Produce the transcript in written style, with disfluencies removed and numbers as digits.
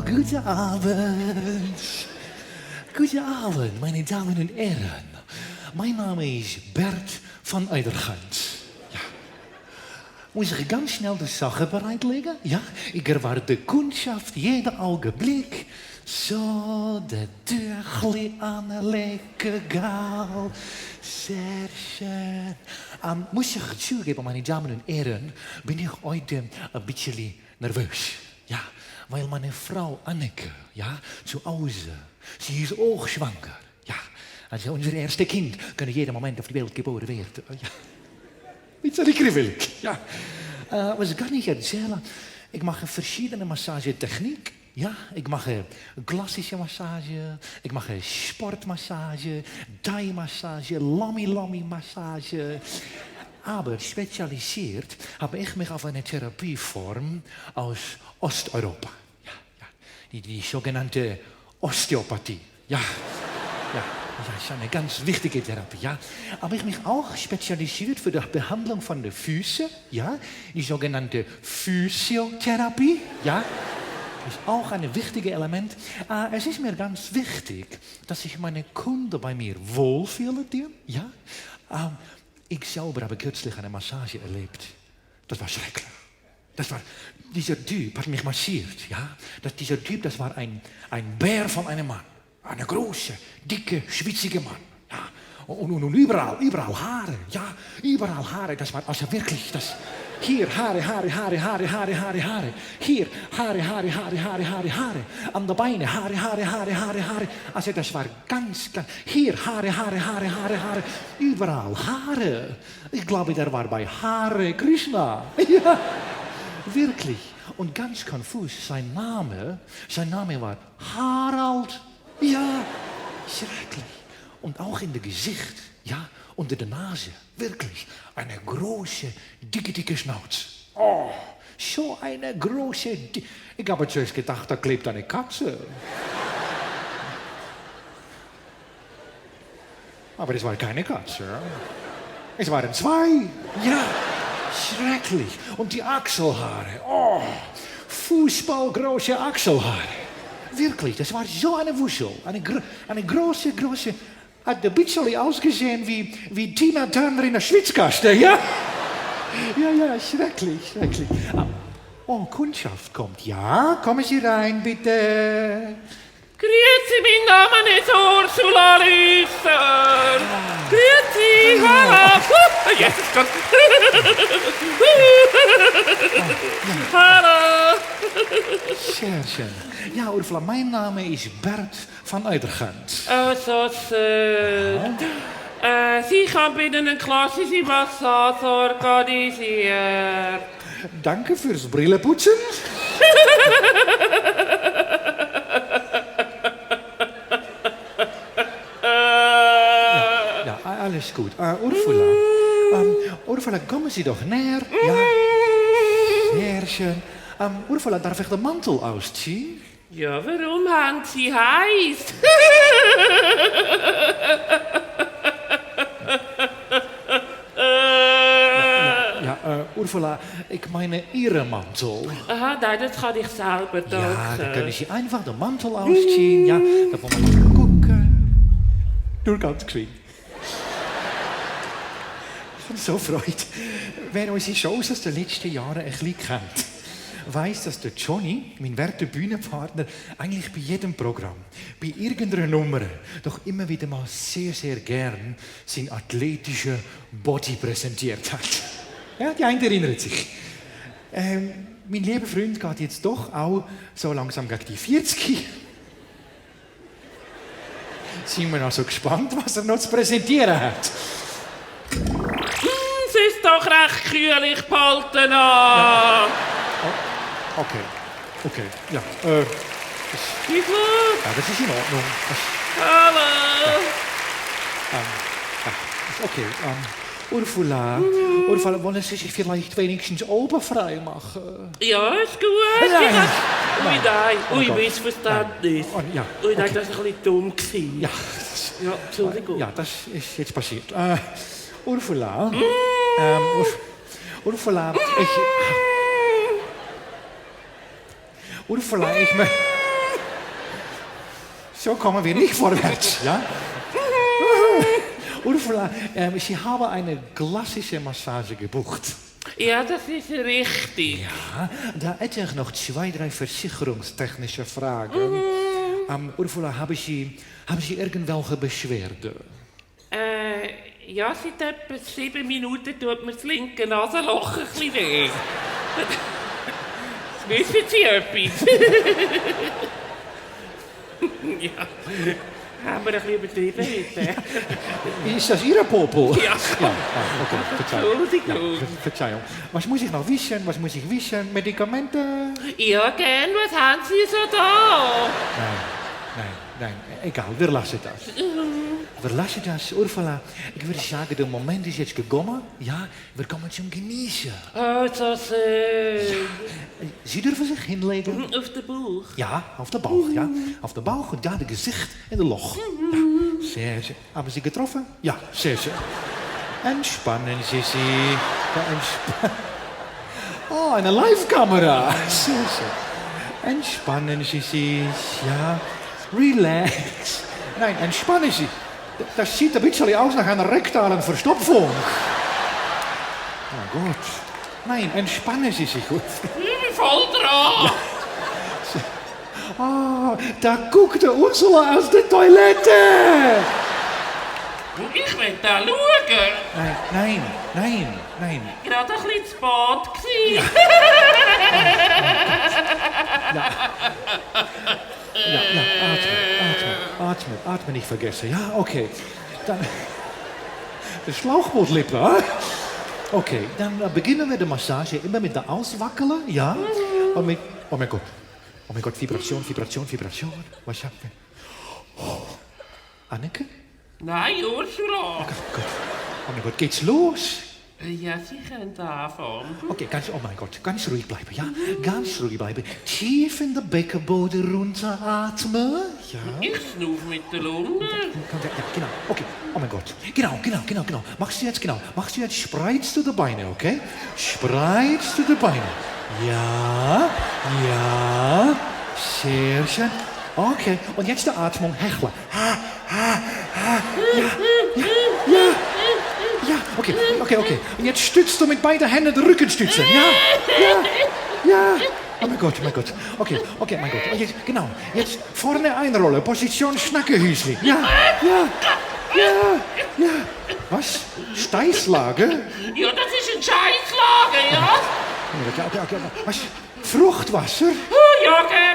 Guten Abend. Guten Abend, meine Damen und Herren. Mein Name ist Bert van Eidergans. Ja. Muss ich ganz schnell die Sache bereitlegen? Ja, ich erwarte Kundschaft jeden Augenblick. So, de Tür anlegen, gauw. Sehr schön. Muss ich zugeben, meine Damen und Herren, bin ich heute ein bisschen nervös. Ja, weil meine Frau Anneke, ja, zu Hause, sie ist auch schwanger. Ja, also unser erstes Kind kann jeden Moment auf die Welt geboren werden. Ja. Bisschen kribbelig. Ja. Was kann ich erzählen? Ich mache verschiedene Massagetechniken. Ja, ich mache klassische Massage, ich mache Sportmassage, Thai-Massage, Lami-Lami-Massage. Aber spezialisiert habe ich mich auf eine Therapieform aus Osteuropa. Ja, ja. Die sogenannte Osteopathie. Ja, ja. Das ist eine ganz wichtige Therapie, ja. Aber ich mich auch spezialisiert für die Behandlung von den Füßen, ja. Die sogenannte Physiotherapie, ja. Das ist auch ein wichtiges Element. Es ist mir ganz wichtig, dass sich meine Kunden bei mir wohlfühlen. Ja? Ich selber habe kürzlich eine Massage erlebt. Das war schrecklich. Dieser Typ hat mich massiert. Ja? Dieser Typ, das war ein Bär von einem Mann. Ein großer, dicke, schwitzige Mann. Ja? Und überall Haare. Ja, überall Haare. Das war also wirklich das. Hier Haare. Hier Haare. An den Beinen Haare. Also das war ganz. Hier Haare. Überall Haare. Ich glaube, der war bei Hare Krishna. Ja, wirklich. Und ganz konfus, sein Name war Harald. Ja, schrecklich. Und auch in dem Gesicht, ja, unter der Nase, wirklich eine große, dicke Schnauze. Oh, so eine große, ich habe zuerst gedacht, da klebt eine Katze. Aber es war keine Katze. Es waren zwei. Ja, schrecklich. Und die Achselhaare, oh, fußballgroße Achselhaare. Wirklich, das war so eine Wuschel. Eine große. Hat ein bisschen ausgesehen wie Tina Turner in der Schwitzkaste, ja? Ja, schrecklich. Oh, Kundschaft kommt. Ja, kommen Sie rein, bitte. Grüezi, mein Name ist Ursula Lüsser. Grüezi, hallo. Jesus Gott. Hallo. Sehr schön. Ja, Ursula, mein Name ist Bert van Eidergans. Oh, so schön. Sie haben binnen een klassische Massage organisiert. Danke fürs Brillenputzen. Ja, alles gut. Ursula, kommen Sie doch näher. Ja, sehr schön. Ursula, darf ich den Mantel ausziehen? Ja, warum haben Sie heiß? Ursula, ich meine Ihren Mantel. Aha, nein, das kann ich selber. Danke. Ja, dann können Sie einfach den Mantel ausziehen. Ja, da wollen wir mal gucken. Nur ganz geschwind. Ich bin so freut. Wer unsere Shows aus den letzten Jahren ein bisschen kennt, weiss, dass der Johnny, mein werter Bühnenpartner, eigentlich bei jedem Programm, bei irgendeiner Nummer, doch immer wieder mal sehr, sehr gern sein athletischer Body präsentiert hat. Ja, die einen erinnern sich. Mein lieber Freund geht jetzt doch auch so langsam gegen die 40. Sind wir also gespannt, was er noch zu präsentieren hat. Es ist doch recht kühl, ich behalte an. Ja. Oh, okay, ja. Wie gut? Ja, das ist in Ordnung. Hallo. Okay, Ursula, wollen Sie sich vielleicht wenigstens oberfrei machen? Ja, ist gut. Ja. Ui, nein. Ui, Oh Gott. Missverständnis. Ja, Ui, nein, okay. das war ein bisschen dumm gewesen. Ja, Ja, Entschuldigung. ja, das ist jetzt passiert. Ursula, Ursula, ich So kommen wir nicht vorwärts, ja? Ursula, Sie haben eine klassische Massage gebucht. Ja, das ist richtig. Ja, da hätte ich noch 2, 3 versicherungstechnische Fragen. Ursula, haben Sie irgendwelche Beschwerden? Ja, seit etwa 7 Minuten tut mir das linke Nasenloch ein bisschen weh. Wissen Sie etwas? Ja. Haben wir ein bisschen übertrieben heute? Ist das Ihre Popo? Ja. Okay, Verzeihung. Entschuldigung. Ja, Verzeihung. Was muss ich noch wissen? Medikamente? Ja, gern. Was haben Sie so da? Nein, egal, wir lassen das. Wir lassen das, Ursula. Ich würde sagen, der Moment ist jetzt gekommen. Ja, wir kommen zum Genießen. Oh, so schön. Sie dürfen sich hinlegen. Auf den Bauch. Ja, auf de Bauch, ja. Auf de Bauch und da de Gesicht in de Loch. Ja, sehr schön. Haben Sie getroffen? Ja, sehr schön. Entspannen Sie sich. Ja, oh, eine Live-Kamera. Sehr schön. Entspannen Sie sich, ja. Relax. Nein, entspannen Sie. Das sieht ein bisschen aus nach einer rektalen Verstopfung. Oh Gott. Nein, entspannen Sie sich. Voll dran. Oh, da guckt der Ursula aus der Toilette. Ich will da schauen. Nein. Gerade ein bisschen zu spät gewesen. Ja, atmen nicht vergessen. Ja, okay. Dann, de Schlauchbootlippe, hè? Okay, dann beginnen wir die Massage immer mit der Auswackelen, ja? Oh mein Gott, Vibration. Was haben wir? Oh. Anneke? Nein, Ursula. Oh mein Gott, geht's los? Ja, Sie können anfangen. Okay, oh mein Gott, ganz ruhig bleiben, ja? Ganz ruhig bleiben. Tief in den Beckenboden runteratmen, ja? Ich schnuff mit der Lunge. Ja, genau, okay. Oh mein Gott. Genau. Machst du jetzt, spreizst du die Beine, okay? Spreizst du die Beine. Ja. Sehr schön. Okay, und jetzt die Atmung, hecheln. Ja, okay. Und jetzt stützt du mit beiden Händen den Rücken stützen. Ja. Oh mein Gott. Okay, mein Gott. Und jetzt, genau. Jetzt vorne einrollen. Position Schnackenhüsli. Ja. Was? Steißlage? Ja, das ist ein Scheißlage, ja? Okay. Was? Fruchtwasser? Oh, ja, gern.